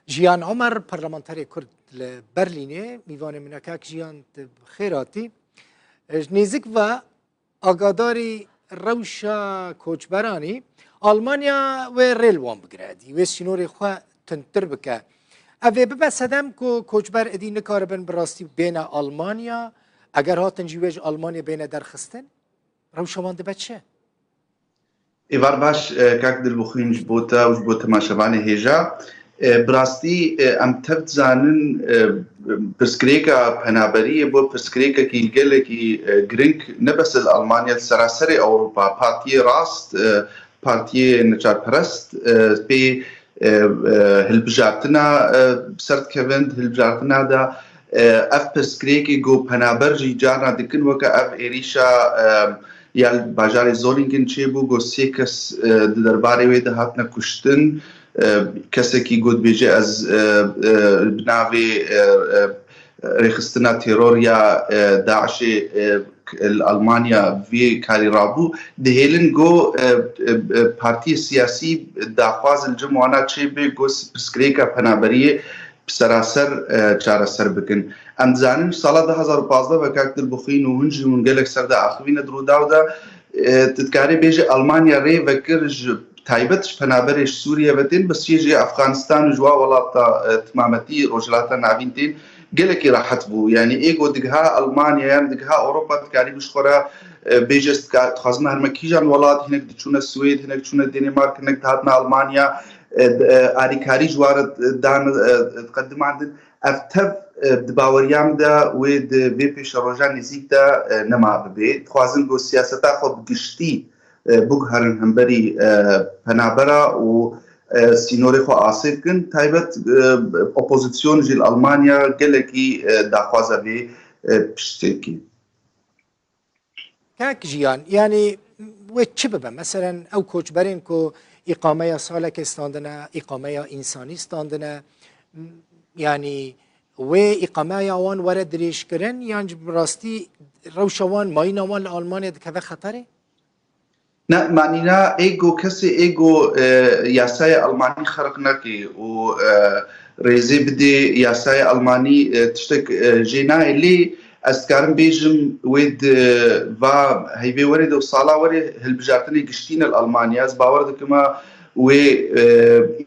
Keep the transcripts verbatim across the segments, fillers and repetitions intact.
Jiyan Omer, parlamenterê Kurd li Berlînê, mîvanê min e. Kak Jiyan, tu bi xêr hatî. Ji nêzik ve agadarî rewşa koçberanî, Almanya wê rê li wan bigire, edî wê sînorê xwe tundtir bike. Ev ê bibe sedem ku koçber edî nikaribin bi rastî bêne Almanya, eger hatin jî wê ji Almanya bêne derxistin? Rewşa wan dibe çi? Êvar baş, e, kak Dilbixwîn, ji bo te û ji bo temaşevanê hêja. E, bi rastî, e, em tev dizanin, e, pirsgirêka penaberiyê bû pirsgirêkekî gelekî, e, giring, ne bes li Almanya, li seraserê Ewropa. Partiyê rast, e, partiyê neçarperest, e, pê, e, e, hilbijartina, e, ser dikevin, di hilbijartina de, e, ev pirsgirêkê ku penaber jî carna dikin, weke ev êrîşa, e, ya li bajarê Zolingen çêbû, ku sê kes, e, di derbarê wê de hatine kuştin. E, kesekî ku dibêje ez, e, e, bi navê, e, e, rêxistina teror ya, e, DAIŞê, e, k-, li Almanya vê karî rabû, dihêlin ku, e, e, e, partiyê siyasî daxwaz li cem wana çêbe ku s-, pirsgirêka penaberiyê bi seraser, e, çareser bikin. Em dizanin ji sala du hazar û pazdeh ve kak Dilbixwîn û hûn jî hûn gelek ser de axivîne di Rûdaw de, e, tu dikarî bêjî Almanya rê vekir ji taybet ji penaberê ji Sûriye ve tên, bes yê jî Efxanistan û ji wa welata, e, timametî Rojhilata Navîn tên, gelekî rehet bû. Yanî ê ku digiha Almanya yan digiha Ewropa dikarî bi ji xwe re, e, bêje ez dika-, dixwazim herime kîjan welat, hinek diçûne Swêd, hinek diçûne Danimark, hinek dihatine Almanya, e, d-, e, alîkarî ji wa re dan, e, diqedimandin. Ev tev, e, di baweriya min de wê di vê pêşeroja nêzîk de, e, nema bibê. Dixwazin ku siyaseta xwe bi giştî, e, biguherin hemberî, e, penabera û, e, sînorê xwe asê bikin. Taybet, e, opozîsyon jî li Almanya gelekî, e, daxwaza vê, e, piştekî. Kak Jiyan, yanî wê çi bibe? Meselen ew koçberên ku îqameya salekê standine, îqameya însanî standine, yanî wê îqameya wan were dirêjkirin yan jî bi rastî rewşa wan, mayîna wan li Almanya dikeve xeterê? Ne, manîna ê ku kesê ê ku, e, yasaya Almanî xerq neke û, e, rêzê bidê yasaya Almanî, e, tiştek, e, jê nayê. Lê ez dikarim bêjim wê di va heyvê werê de û sala werê hilbijartinê giştî ne li Almanya. Ez bawer dikim wê, e,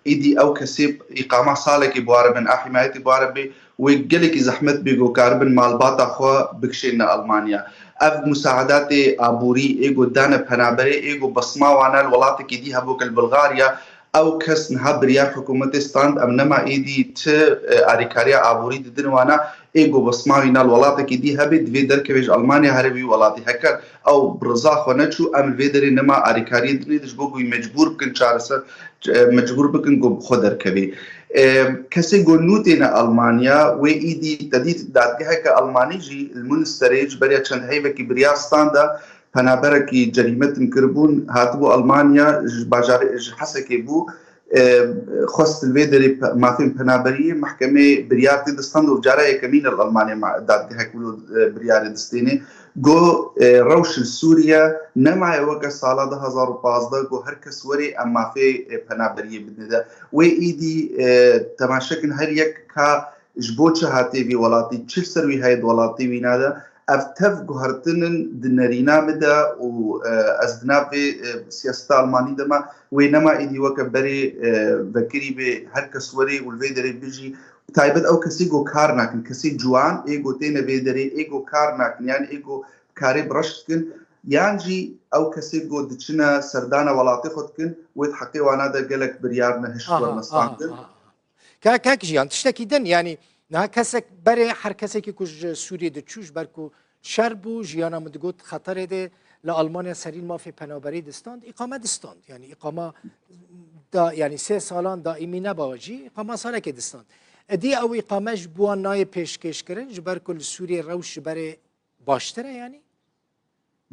êdî ew kesê îqama salekê bi ware bin, a himayetê bi ware bê, wê gelekî zehmet bê ku karibin malbata xwe bikişêne Almanya. Ev musaedatê aborî ê ku dane penaberê ê ku besma wana li welatekî dî hebû, weke li Bulgarya, ew kes niha biryar hikûmetê stand, em nema êdî ti, e, alîkariya aborî didin wana, ê ku besma wîna li welatekî dî hebe, divê derkeve ji Almanya here wî welatî. Heker ew bi riza xwe neçû, em li vê derê nema alîkariyê dinê, ji bo ku wî mecbûr bikin çareser, e, mecbûr bikin ku bi xwe derkevê. E, kesê ku nû têne Almanya, wê êdî te dît dadgeheke Almanî jî li Münsterê ji beriya çend heyvekî biryar standa, penaberekî cerîmetin kiribûn, hatibû Almanya, ji bajarê, ji Hesekê bû, e, xwest li vê derê pe-, mafên penaberiyê, mehkemê biryar tê distand û cara yekemîn e li Almanya ma-, dadgehek wilo, e, biryarê distênê. Got, e, rewş li Sûriye nemaye weke sala du hazar û pazdeh, got her kes werê em mafê, e, penaberiyê bidine de. Wê êdî, e, temaşe kin her yek ka ji bo çi hatiye vî welatî, çi li ser wî heye di welatê wîna de. Ev tev guhertin in di nerîna min de û, e, ez di nav vê, e, siyaseta Almanî de me, wê nema êdî weke berê, e, vekirî bê, her kes werê û li vê derê bijî. Bi taybet ew kesê ku kar nakin, kesê ciwan ê ku têne vê derê, ê ku kar nakin, yan ê ku karê bi reş dikin, yan jî ew kesê ku diçine serdana welatê xwe dikin, wê di heqê wana de gelek biryar nehişt Aha, werne aha, standin. aha. Ka-, kak Jiyan, tiştekî din, yanî niha kesek berê her kesekî ku ji Sûriyê diçû, ji ber ku şer bû, jiyana min digot xeterê de, li Almanya serî mafê penaberî distand, îqame distand. Yanî îqama da, yanî sê salan daîmî neba jî, îqama salekê distand. Edî ew îqame ji bo wan nayê pêşkêşkirin, ji ber ku li Sûriyê rewş ji berê baştir e, yanî?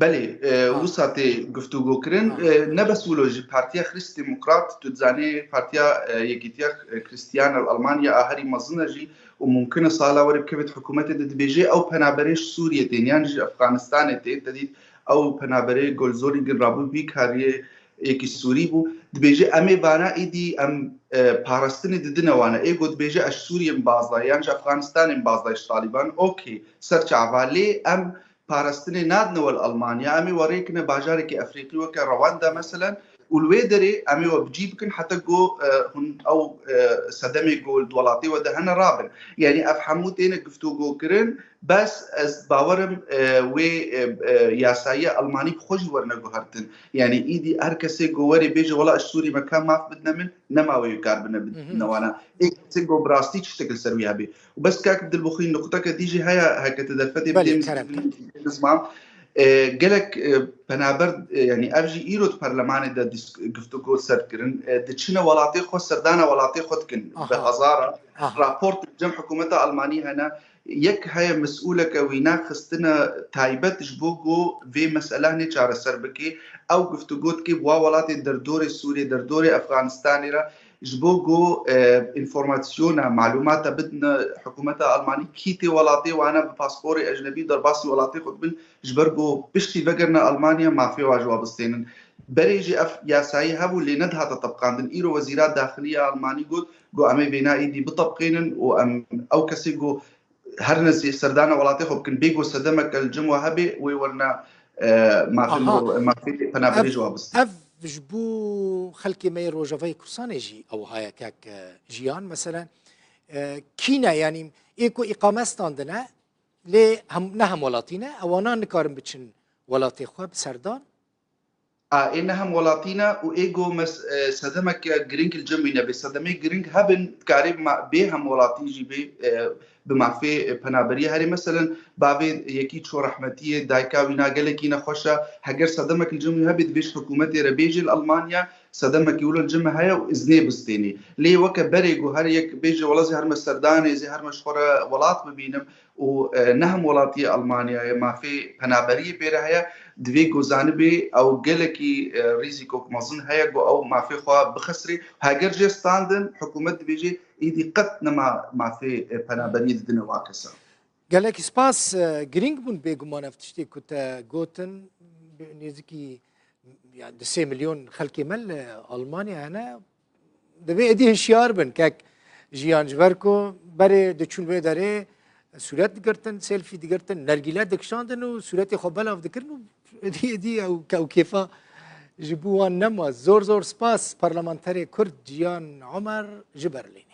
Belê, e, Ha. wisa tê guftûgo kirin. Ha. E, ne bes wilo, jî Partiya Xrîstdemokrat, tu dizanî Partiya, e, Yekîtiya, e, Xristiyan li Almanya a herî mezin e jî û mumkin e sala were bikevê di hikûmetê de, dibêje ew penaberê ji Sûriyê tên yan jî Efxanistanê tên. Te dît ew penaberê ku li Zolingen rabû vî kariyê, Yekî Sûrî bû, dibêje, em ê vana êdî em, e, parastinê didine wana. Ê got dibêje, ez ji Sûriyê min bazdaye, yan ji Efxanistanê min bazdaye ji Talîban. Okey, ser çava. Lê em parastinê nadine we li Almanya. Em ê we rêkine bajarekî Efrîqî weke Rwanda meselen. Û li wê derê em ê we bi cî bikin heta ku, e, hûn ew, e, sedemê ku li welatê we de hene rabin. Yanî ev hemû têne guftûgokirin. Bes ez bawerim, e, wê, e, e, yasayê Almanî bi xwe jî werine guhertin. Yanî îdî her kesê ku werê bêje, wela ji Sûrî me ka maf bidine min, nema wê kar bine bidine wana. Ê kesê ku bi rastî tiştek li ser wî hebe. Û bes kak Dilbixwîn, nuqteke dî jî heye, heke tu derfetê Belê, bidê min kerem, zikirî kerem. Nizam. E, gelek, e, penaber, e, yanî ev jî îro di perlemanê de dîs-, guftûgo ser dikirin. E, diçine welatê xwe, serdana welatê xwe dikin. Bi Aha. hezara Aha. raport cem hikûmeta Almanî hene. Yek heye mesûleke wî nexistine taybet ji bo ku vê meselanê çareser bike. Ew guftûgo dike bi wa welatê derdorê Sûriyê, derdorê Efxanistanê re ji bo ku, e, înformasyona, malûmata bidine hikûmeta Almanî kî tê welatê wane bi pasporê ecnebî derbasî welatê xwe dibin, ji ber ku piştî vegerine Almanya mafê wa ji wa bistênin. Berê jî ev yasayî hebû lê nedihate tebqandin. Îro Wezîra Daxiliya Almanî got ku em ê vêna êdî bitebqênin û em ew kesê ku herine serdana welatê xwe bikin, bê ku sedemek li cem we hebe, wê werine, e, mafê, Aha. mafê penaberê Ev, ji wa bistin. ev ji bo xelkê me yê Rojavayê Kurdistanê jî ew haya kek, e, Jiyan. Meselen, e, kî ne, yanî ê ku îqame standine, lê hem, ne hemwelatî ne, ewana nikarin biçin welatê xwe bi serdan? A, ê ne hemwelatî ne û ê ku mes-, e, sedemeke giring li cem wî nebe. Sedemê giring hebin, dikarê ma-, bê hemwelatî jî bê, e, bi mafê, e, penaberiyê herê. Meselen, bavê yekî ço rehmetiyê, dayika wî na gelekî nexweş e. Heger sedemek li cem wî hebe, divê ji hikûmetê re bêjê li Almanya sedemekî wilo li cem me heye û iznê bistênê. Lê weke berê ku her yek bêje, wela zê herme serdanê, zê herme ji xwe re welat bibînim, û, e, ne hemwelatiyê Almanyayê mafê penaberiyê pê re heye, divê ku zanibê ew gelekî, e, rîzîkok mezin heye ku ew mafê xwe bixisirê. Heger jê standin, hikûmet dibêje êdî qet nema mafê, e, penaberiyê didine wa kesa. Gelekî spas, e, girîng bûn bêguman ev tiştê ku te gotin, nêzikî, ya, du sê milyon xelkê me li Almanya hene. Divê êdî hişyar bin kek Jiyan, ji ber ku berê diçûn wê derê sûret digirtin, selfî digirtin, nergîle dikişandin û sûretê xwe belav dikirin û êdî, êdî ew ke-, ew kêfa ji bo wan nema. Zor zor spas parlamenterê Kurd Jiyan Omer ji Berlîn.